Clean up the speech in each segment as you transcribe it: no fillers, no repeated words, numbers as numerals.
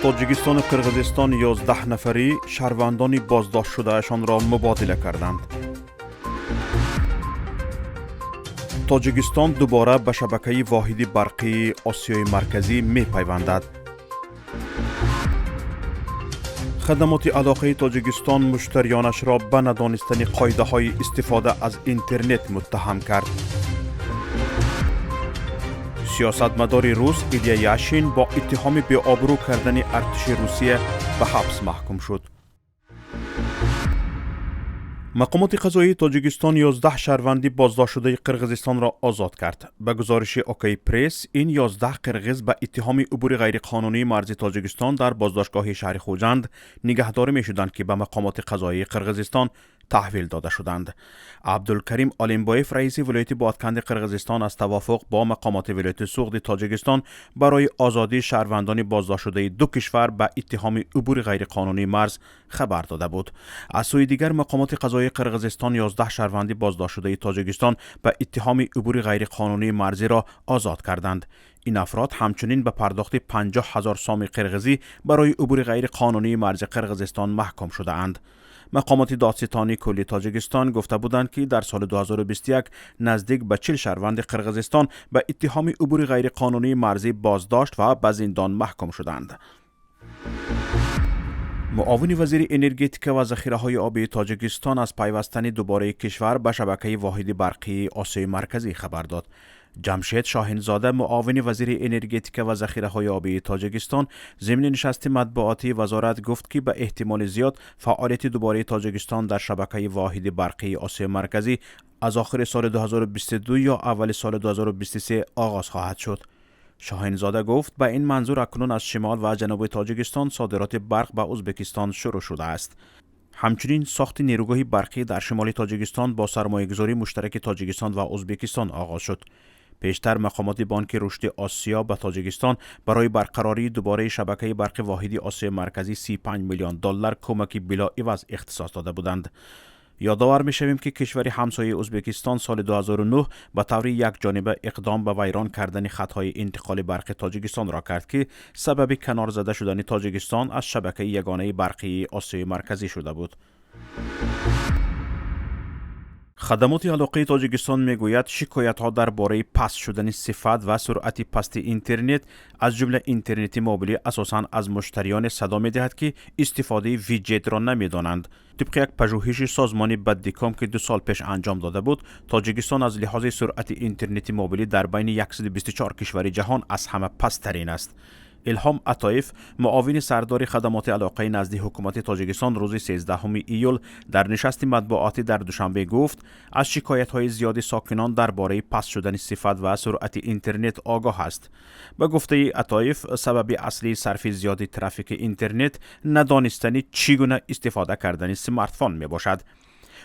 Тоҷикистону Қирғизистон 11 нафари шаҳрвандони боздоштшудаашонро мубодила карданд. Тоҷикистон дубора ба шабакаи воҳиди барқии Осиёи Марказӣ мепайвандад. Хадамоти алоқаи Тоҷикистон муштариёнашро ба надонистани қоидаҳои истифода аз интернет муттаҳам кард. Сиёсатмадори рус Иля Яшин бо иттиҳоми беобрӯ кардани артиши Русия ба ҳабс маҳкум шуд. Мақомоти қазоии Тоҷикистон 11 шаҳрванди боздоштшудаи Қирғизистонро озод кард. Ба гузориши Окей Пресс, ин 11 қирғиз ба иттиҳоми убури ғайриқонунии марзи Тоҷикистон дар боздоштгоҳи шаҳри Хуҷанд нигаҳдорӣ мешуданд, ки ба мақомоти қазоии Қирғизистон таҳвил дода шуданд. Абдулкарим Олимбоев, раиси вилояти Ботканди Қирғизистон, аз тавофуқ бо мақомоти вилояти Суғди Тоҷикистон барои озодии шаҳрвандони боздоштшудаи ду кишвар ба иттиҳоми убури ғайриқонунии марз хабар дода буд. Аз сӯи дигар, мақомоти қазоии Қирғизистон 11 шаҳрванди боздоштшудаи Тоҷикистон ба иттиҳоми убури ғайриқонунии марзиро озод карданд. Ин афрод ҳамчунин ба пардохти 50 000 соми қирғизӣ барои убури ғайриқонунии марзи Қирғизистон маҳкум шудаанд. Мақомоти додситонии кулли Тоҷикистон гуфта буданд, ки дар соли 2021 наздик ба 40 шаҳрванди Қирғизистон ба иттиҳоми убури ғайриқонунии марзӣ боздошт ва ба зиндон маҳкум шуданд. Муовини вазири энергетика ва захираҳои обии Тоҷикистон аз пайвастани дубораи кишвар ба шабакаи воҳиди барқии Осиёи Марказӣ хабар дод. Ҷамшед Шоҳинзода, муовини вазири энергетика ва захираҳои обии Тоҷикистон, зимни нишасти матбуотии вазорат гуфт, ки ба эҳтимоли зиёд фаъолияти дубораи Тоҷикистон дар шабакаи воҳиди барқии Осиёи Марказӣ аз охири соли 2022 ё аввали соли 2023 оғоз хоҳад шуд. Шоҳинзода гуфт, ба ин манзур акнун аз шимол ва ҷануби Тоҷикистон содироти барқ ба Ӯзбекистон шурӯъ шудааст. Ҳамчунин сохти нерӯгоҳи барқӣ дар шимоли Тоҷикистон бо сармоягузории муштараки Тоҷикистон ва Ӯзбекистон оғоз шуд. Пештар мақомоти Бонки Рушди Осиё ба Тоҷикистон барои барқарории дубораи шабакаи барқи воҳиди Осиёи Марказӣ 35 миллион доллар кӯмаки билоиваз ихтисос дода буданд. Ёдовар мешавем, ки кишвари ҳамсояи Ӯзбекистон соли 2009 ба таври якҷониба иқдом ба вайрон кардани хатҳои интиқоли барқи Тоҷикистонро кард, ки сабаби канор зада шудани Тоҷикистон аз шабакаи ягонаи барқии Осиёи Марказӣ шуда буд. Хадамоти алоқаи Тоҷикистон мегӯяд, шикоятҳо дар бораи паст шудани сифат ва суръати пасти интернет, аз ҷумла интернети мобилӣ, асосан аз муштариёне садо медиҳад, ки истифодаи виджетро намедонанд. Тибқи як пажӯҳиши созмони Баддиком, ки 2 сол пеш анҷом дода буд, Тоҷикистон аз лиҳози суръати интернети мобилӣ дар байни 124 кишвари ҷаҳон аз ҳама пасттарин аст. Илҳом Атоев, муовини сардори хадамоти алоқаи назди ҳукумати Тоҷикистон, рӯзи 13 июл дар нишасти матбуотӣ дар Душанбе гуфт, аз шикоятҳои зиёди сокинон дар бораи паст шудани сифат ва суръати интернет огоҳ аст. Ба гуфтаи Атоев, сабаби аслии сарфи зиёди трафики интернет надонистани чӣ гуна истифода кардани смартфон мебошад.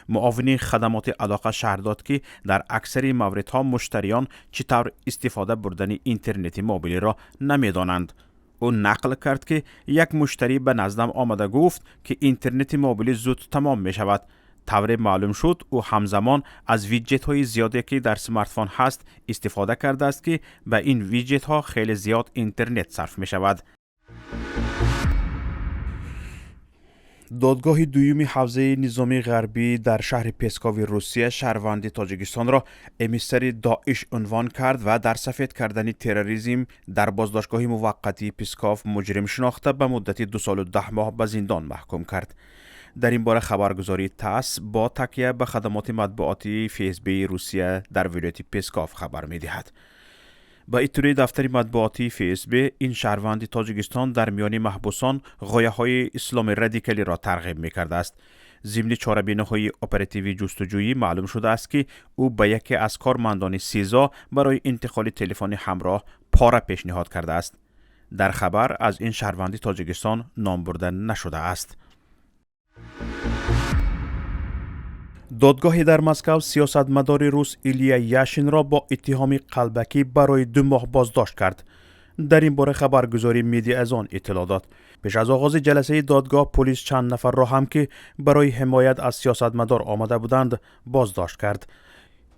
Муовини хадамоти алоқа шарҳ дод, ки дар аксари мавридҳо муштариён чӣ тавр истифода бурдани интернети мобилиро намедонанд. Ӯ нақл кард, ки як муштарӣ ба наздам омада гуфт, ки интернети мобилӣ зуд тамом мешавад. Тавре маълум шуд, ӯ ҳамзамон аз виджетҳои зиёде, ки дар смартфон ҳаст, истифода кардааст, ки ба ин виджетҳо хеле зиёд интернет сарф мешавад. Додгоҳи дуюми ҳавзаи низомии ғарбӣ дар шаҳри Пескови Русия шаҳрванди Тоҷикистонро эмиссари Доиш унвон кард ва дар сафед кардани терроризм дар боздоштгоҳи муваққатии Песков муҷрим шинохта, ба муддати 2 солу 10 моҳ ба зиндон маҳкум кард. Дар ин бора хабаргузории ТАСС бо такя ба хадамоти матбуотии ФСБи Русия дар вилояти Песков хабар медиҳад. Ба иттилои дафтари матбуотии ФСБ, ин шаҳрванди Тоҷикистон дар миёни маҳбусон ғояҳои исломи радикалиро тарғиб мекардааст. Зимни чорабиниҳои оперативии ҷустуҷӯӣ маълум шудааст, ки ӯ ба яке аз кормандони СИЗО барои интиқоли телефони ҳамроҳ пора пешниҳод кардааст. Дар хабар аз ин шаҳрванди Тоҷикистон ном бурда нашудааст. Додгоҳе дар Москав сиёсатмадори рус Илия Яшинро бо иттиҳоми қалбакӣ барои 2 моҳ боздошт кард. Дар ин бора хабаргузории Медиазон иттилоъ дод. Пеш аз оғози ҷаласаи додгоҳ полис чанд нафарро ҳам, ки барои ҳимоят аз сиёсатмадор омада буданд, боздошт кард.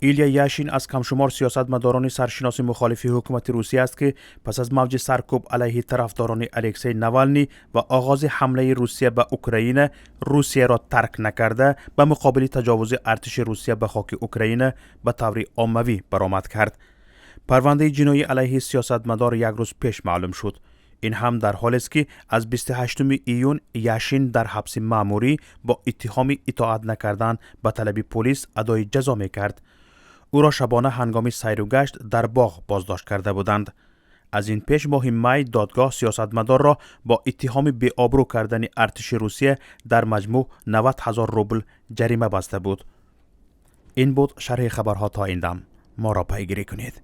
Илия Яшин аз камшумор сиёсатмадорони саршиноси мухолифи ҳукумати Русия аст, ки пас аз мавҷи саркӯб алайҳи тарафдорони Алексей Навални ва оғози ҳамлаи Русия ба Украина Русияро тарк накарда, ба муқобили таҷовузи артиши Русия ба хоки Украина ба таври оммавӣ баромад кард. Парвандаи ҷиноӣ алайҳи сиёсатмадор як рӯз пеш маълум шуд. Ин ҳам дар ҳолест, ки аз 28 июн Яшин дар ҳабси маъмурӣ бо иттиҳоми итоат накардан ба талаби полис адои ҷазо мекард. Ӯро шабона ҳангоми сайру гашт дар боғ боздошт карда буданд. Аз ин пеш моҳи май додгоҳ сиёсатмадорро бо иттиҳоми беобрӯ кардани артиши Русия дар маҷмӯъ 90 ҳазор рубл ҷарима баста буд. Ин буд шарҳи хабарҳо то ин дам. Моро пайгирӣ кунед.